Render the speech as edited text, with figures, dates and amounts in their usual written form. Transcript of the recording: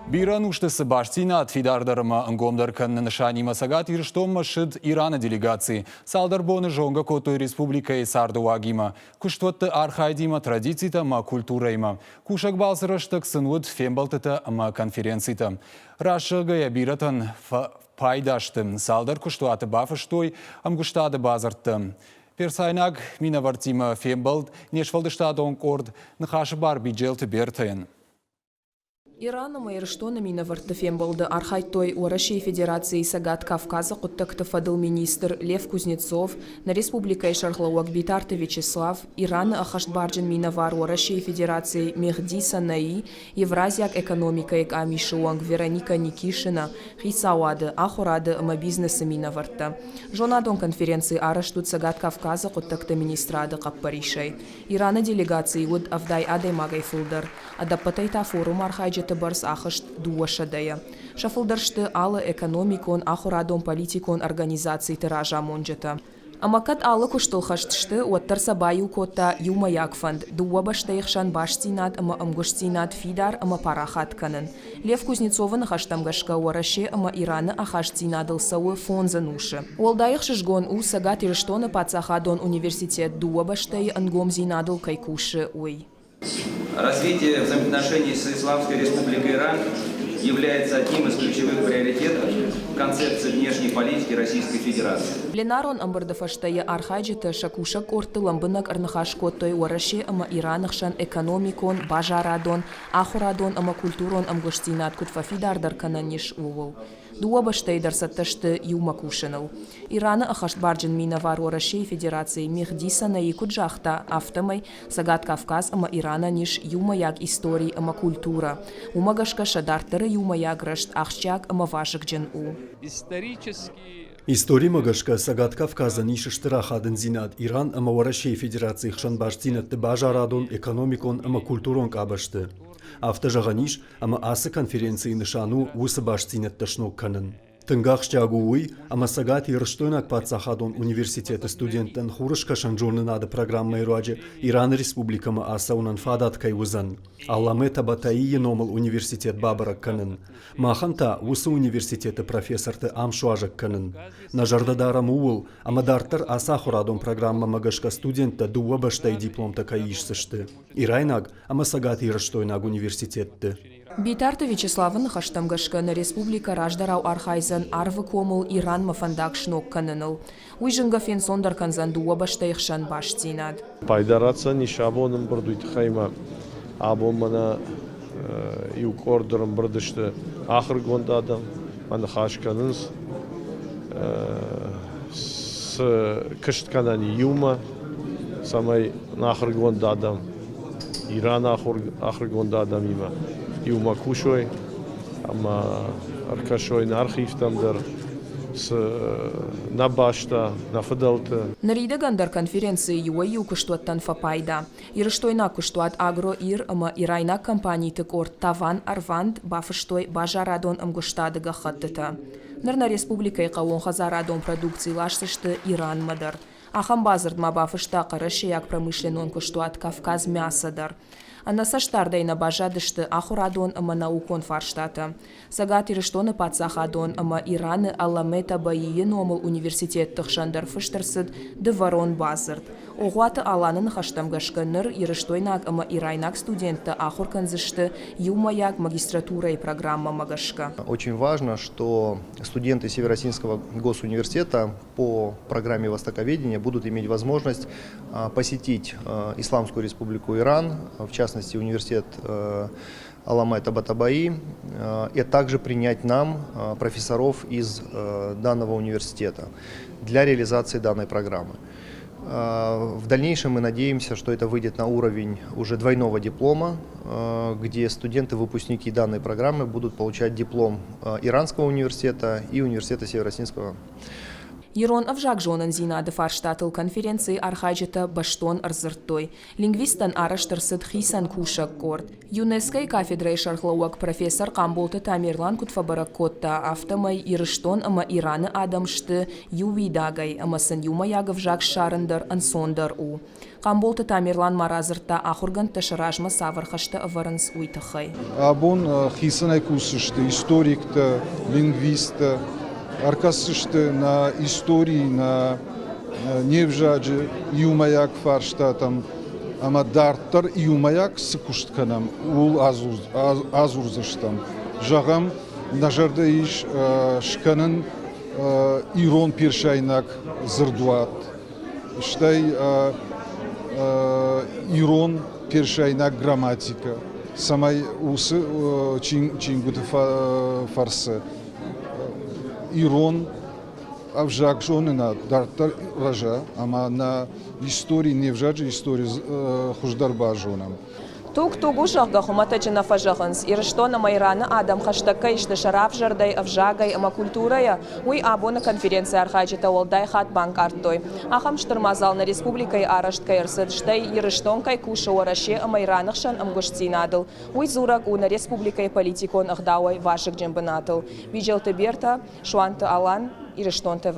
Бирӕ ӕнусты цы бастдзинад фидардӕр ӕмӕ ӕнгомдӕр кӕныны нысанимӕ Цӕгат Ирыстонмӕ ссыд Ираны делегаци. Цалдӕр боны зонгӕ кодтой республикӕйы цардыуагимӕ, куыстуӕтты архайдимӕ, традицитӕ ӕмӕ культурӕимӕ. Кусӕг балцы рӕстӕг сын уыд фембӕлдтытӕ ӕмӕ конференцитӕ. Рӕсугъдгӕйӕ бирӕтӕн пайда сты. Цалдӕр куыстуаты бафыстой ӕмгуыстады бадзырдтӕ. Персайнаг минӕвӕрттимӕ фембӕлд не сфӕлдыстадон къорд Ныхасы бар Биджелты Бертӕйӕн. Иран ӕмӕ Ирыстоны минӕвӕртты фембӕлды архайдтой Уӕрӕсейы Федерацийы Цӕгат Кавказы хъуыддӕгты фӕдыл министр Лев Кузнецов, нӕ республикӕйы сӕргълӕууӕг Битарты Вячеслав, Ираны ӕххӕстбарджын минӕвар Уӕрӕсейы Федерацийы Мехди Санаи, Евразиаг экономикӕйы къамисы уӕнг Вероника Никишина, хицауады, ахуырады ӕмӕ бизнесы минӕвӕрттӕ. Зонадон конференци арӕзт уыд Цӕгат Кавказы хъуыддӕгты министрады хъӕппӕрисӕй. Ираны делегацийы уыд 70 адӕймагӕй фылдӕр. Ӕдӕппӕтӕй та форумы архайджыты бӕрц ахызт дыууӕсӕдӕйӕ. Сӕ фылдӕр сты алы экономикон, ахуырадон-политикон организациты разамонджытӕ. Ӕмӕ кӕд алы куыстыл хӕст сты, уӕддӕр сӕ баиу кодта иумӕйаг фӕнд, дыууӕ бӕстӕйы хсӕн бастдзинад ӕмӕ ӕмгуыстдзинад фидар ӕмӕ парахат кӕнын. Лев Кузнецовы ныхӕстӕм гӕсгӕ Уӕрӕсе ӕмӕ Ираны ахастдзинадыл цӕуы фондз ӕнусы. Уӕлдай ӕхсызгон у, Цӕгат Ирыстоны паддзахадон университет дыууӕ бӕстӕйы ӕнгомдзинадыл кӕй кусы, уый. Развитие взаимоотношений с Исламской Республикой Иран является одним из ключевых приоритетов концепции внешней политики Российской Федерации. Пленарон ӕмбырды фӕстӕ йӕ архайджытӕ сӕ кусӕг къордты лӕмбынӕг ӕрныхас кодтой Уӕрӕсе ӕмӕ Ираны хсӕн экономикон, базарадон, ахуырадон ӕмӕ культурон ӕмгуыстдзинад куыд фӕфидардӕр кӕнӕн ис, ууыл. Дыууӕ бӕстӕйы дӕр цӕттӕ сты иумӕ кусыныл. Ираны ӕххӕстбарджын минӕвар Уӕрӕсейы Федерацийы Мехди Санаи куыд загъта, афтӕмӕй Цӕгат Кавказ ӕмӕ Иранӕн ис иумӕйаг истори ӕмӕ культурӕ. Уымӕ гӕсгӕ сӕ дарддӕры иумӕйаг рӕзт ахсджиаг ӕмӕ вазыгджын у. Историмӕ гӕсгӕ Цӕгат Кавказӕн ис стыр ахадындзинад Иран ӕмӕ Уӕрӕсейы Федерацийы хсӕн бастдзинӕдты базарадон, экономикон ӕмӕ культурон къабӕзты. Афтӕ зӕгъӕн ис, ӕмӕ ацы конференцийы нысан у уыцы бастдзинӕдтӕ сног кӕнын. Тынг ахсджиаг у уый, ӕмӕ Цӕгат Ирыстойнаг паддзахадон университеты студенттӕн хурыскӕсӕн зонынады программӕйы руаджы Ираны республикӕмӕ ацӕуынӕн фадат кӕй уыдзӕн, Алламэ Табатаийы номыл университет бабӕрӕг кӕнын. Махӕн та уыцы университеты профессорты ам суазӕг кӕнын. Нӕ зӕрдӕ дарӕм ууыл, ӕмӕ дарддӕр ацы ахуырадон программӕмӕ гӕсгӕ студенттӕ дыууӕ бӕстӕйы дипломтӕ кӕй исдзысты ирайнаг ӕмӕ цӕгатирыстойнаг университетты. Битарты Вячеславы ныхӕстӕм гӕсгӕ нӕ республикӕ раздӕрау архайдзӕн Арвы комыл Иранмӕ фӕндаг сног кӕныныл. Уый зынгӕ фенцондӕр кӕндзӕн дыууӕ бӕстӕйы хсӕн бастдзинад. Пайда ратдзӕнис абон ӕмбырд уый тыххӕй ма абон мӕнӕ иу къорд ӕрӕмбырд сты ахуыргонд адӕм, ӕмӕ ныхас кӕнынц, цы куыст кӕнӕн иумӕ, цӕмӕй ахуыргонд адӕм Ираны ахуыргонд адӕмимӕ иумӕ кусой ӕмӕ ӕркӕсой нӕ архивтӕм дӕр, цы нӕ бӕстӕ, нӕ фыдӕлты. Ныридӕгӕн дӕр конференцийы иуӕй-иу куыстуӕттӕн фӕпайда. Ирыстойнаг куыстуат «Агро-Ир» ӕмӕ ирайнаг компаниты къорд «Таван-Арванд» бафыстой базарадон ӕмгуыстады гӕххӕттытӕ. Ныр нӕ республикӕйы хъӕууонхӕдзарадон продукци ласдзысты Иранмӕ дӕр. Ахӕм бадзырд ма бафыста хъӕрӕсейаг промышленнон куыстуат «Кавказ-Мясо» дӕр. Ӕнӕцӕстдардӕй нӕ баззадысты ахуырадон ӕмӕ наукон фарстатӕ. Цӕгат Ирыстоны паддзахадон ӕмӕ Ираны Алламэ Табаийы номыл университетты хсӕн дӕр фыст ӕрцыд дывӕрон бадзырд. Огъуаты Аланы ныхӕстӕм гӕсгӕ ныр ирыстойнаг ӕмӕ ирайнаг студенттӕ ахуыр кӕндзысты иумӕйаг магистратурӕйы программӕмӕ гӕсгӕ. Очень важно, что студенты Северо-Осетинского госуниверситета по программе востоковедения будут иметь возможность посетить Исламскую республику Иран, в частности университет Алламэ Табатабаи, и также принять нам профессоров из данного университета для реализации данной программы. В дальнейшем мы надеемся, что это выйдет на уровень уже двойного диплома, где студенты-выпускники данной программы будут получать диплом Иранского университета и университета Северо-Осетинского. Ирон ӕвзаг зонындзинады фарстатыл конференцийы архайджытӕ бӕстон ӕрдзырдтой. Лингвисттӕн арӕзт ӕрцыд хицӕн кусӕг къорд. ЮНЕСКО-йы кафедрӕйы сӕргълӕууӕг профессор Хъамболты Тамерлан куыд фӕбӕрӕг кодта, афтӕмӕй Ирыстон ӕмӕ Ираны адӕм сты иу уидагӕй ӕмӕ сын иумӕйаг ӕвзаг ссарын дӕр ӕнцондӕр у. Хъамболты Тамерлан ма радзырдта, ахуыргӕндтӕ сӕ размӕ цавӕр хӕстӕ ӕвӕрынц, уый тыххӕй. Абон хицӕнӕй кусдзысты историктӕ, лингвисттӕ, ӕркӕсдзысты нӕ истори, нӕ не взаджы иумӕйаг фарстатӕм ӕмӕ дарддӕр иумӕйаг цы куыст кӕнӕм, ууыл адзурдзыстӕм. Зӕгъӕм, нӕ зӕрдӕ ис скӕнын ирон персайнаг дзырдуат, стӕй ирон персайнаг грамматикӕ, цӕмӕй уыцы чингуыты фӕрцы ирон ӕвзагзонынад дарддӕр рӕза ӕмӕ нӕ истори, не взаджы истори хуыздӕр базонӕм. Туг туг у, зӕгъгӕ, хуымӕтӕджы нӕ фӕзӕгъынц. Ирыстон ӕмӕ Ираны адӕм хӕстӕг кӕй сты сӕ равзӕрдӕй, ӕвзагӕй ӕмӕ культурӕйӕ, уый абоны конференцийы архайджытӕ уӕлдай хатт банкъардтой. Ахӕм стыр мадзал нӕ республикӕйы арӕзт кӕй ӕрцыд, стӕй Ирыстон кӕй кусы Уӕрӕсе ӕмӕ Ираны хсӕн ӕмгуыстдзинадыл, уый дзурӕг у нӕ республикӕйы политикон ӕгъдауӕй вазыгджын бынатыл. Биджелты Бертӕ, Суанты Алан, Ирыстон ТВ.